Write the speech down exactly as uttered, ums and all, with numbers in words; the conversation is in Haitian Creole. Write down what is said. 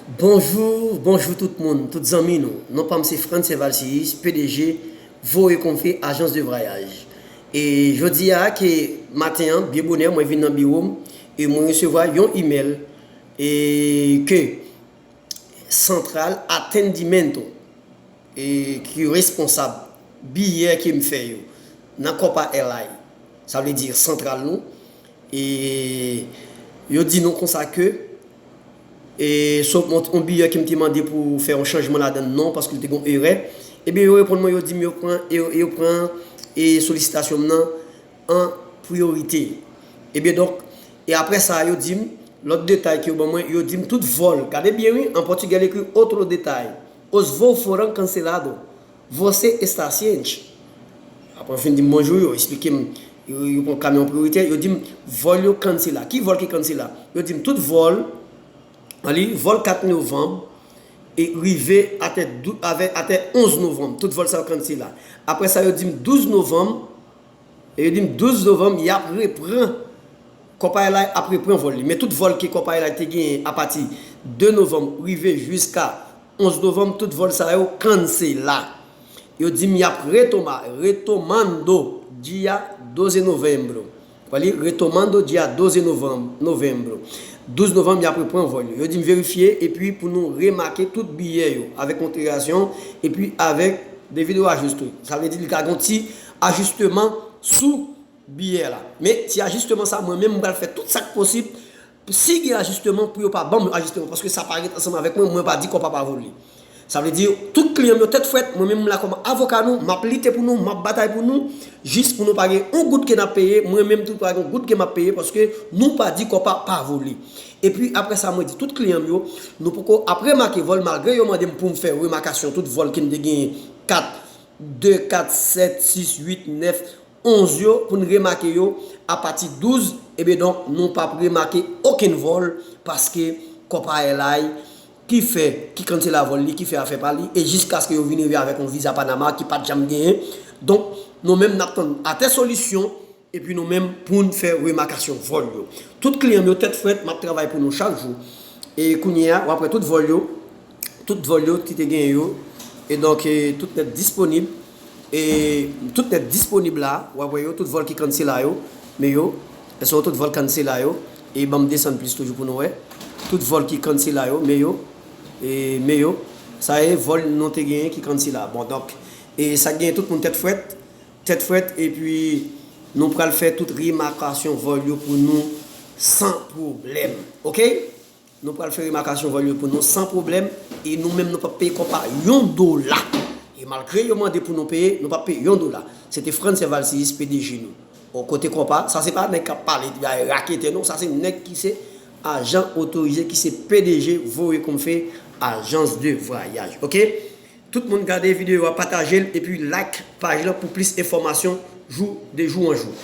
Bonjou, bonjou tout moun, tout zanmi nou. Non pa m se Frantz Valsius, P D G Voye Konfe, ajans de vwayaj. E jodi a, ke maten an, byen bonè, mwen vin nan biwo m, e mwen resevwa yon imèl, e ke Central Atendimento, e ki responsab biyè ke m fè yo nan Copa Airlines, sa vle di santral nou, e yo di nou konsa ke, e, sou yon, yon biyè ke m te mande pou fè yon chanjman ladan l non, paske l te gen yon erè, ebyen, yo reponn mwen, yo di m yo pran, yo, yo pran, e, solisitasyon m nan an priyorite. Ebyen, donk, e apre sa, yo di m, lòt detay ke yo ban mwen, yo di m tout vòl, gade byen wi, an pòtigè l ekri outro detalhe, os voos foram cancelados, você está ciente? Apre yo fin di m bonjou, yo eksplike m, yo, yo pran kamyon priyoritè, yo di m vòl yo kansela. Ki vòl ki kansela? Yo di m tout vòl, li, vòl kat novanm, e rive atè dou-, avè, atè onz novanm, tout vòl sa yo kansela. Apre sa, yo di m douz novanm, e yo di m douz novanm, y ap repran, Copa Airlines ap repran vòl li. Men tout vòl ke Copa Airlines te genyen apati de novanm rive jiska onz novanm, tout vòl sa yo kansela. Yo di m y ap retoma, retomando dia doze novembro. Wè li, retomando dia doze novembro. Douz novanm, y ap repran vòl yo. Yo di m verifye, epi pou nou remake tout biyè yo, avèk konsiderasyon, epi avèk devido ajuste. Sa vle di, li ka gen yon ti ajisteman sou biyè la. Men, ti ajisteman sa, mwen menm, m pral fè tout sa k posib. Si gen ajisteman, pou yo pa ban m ajisteman, paske sa pa ret ansanm avèk mwen, mwen pa di Copa pa vole. Sa vle di, tout kliyan m yo tèt frèt, mwen menm m la kòm avoka nou, m ap lite pou nou, m ap batay pou nou, jis pou nou pa gen yon goud ke n ap peye, mwen menm tou pa gen yon goud ke m ap peye, paske nou pa di Copa pa vole. Epi, apre sa, mwen di tout kliyan m yo, nou poko ap remake vòl, malgre yo mande m pou m fè remakasyon tout vòl ke n te genyen, kat, de, kat, sèt, sis, uit, nèf, onz yo, pou n remake yo apati douz, ebyen donk, nou p ap remake okenn vòl, paske Copa Airlines ki fè, ki kansela vòl li, ki fè afè pa li, e jiskaske yo vin rive avèk yon viza Panama ki pa t janm genyen. Donk, nou menm n ap tann atè solisyon, epi nou menm pou n fè remakasyon vòl yo. Tout kliyan m yo tèt frèt, m ap travay pou nou chak jou. E kounye a, w ap wè tout vòl yo, tout vòl yo ki te genyen yo, e donk, e, tout nèt disponib, e tout nèt disponib la, w ap wè yo, tout vòl ki kansela yo, men yo, èske tout vòl kansela yo, e ban m desann plis toujou pou nou wè, tout vòl ki kansela yo, men yo, e, men yo, sa e vòl nou te genyen ki kansela. Bon, donk, e sa genyen tout moun tèt frèt, tèt frèt, epi nou pral fè tout remakasyon vòl yo pou nou san pwoblèm, oke? Nou pral fè remakasyon vòl yo pou nou san pwoblèm, e nou menm nou p ap peye Copa yon dola. E malgre yo mande pou nou peye, nou p ap peye yon dola. Se te Frantz Valsius, P D G nou. O kote Copa, sa se pa nèg k ap pale, bay raketè non, sa se nèg ki se ajan otorize, ki se P D G Voye Konfe, ajans de vwayaj. Oke? Tout moun gade videyo a, pataje l, epi like paj lan pou plis enfòmasyon jou de jou an jou.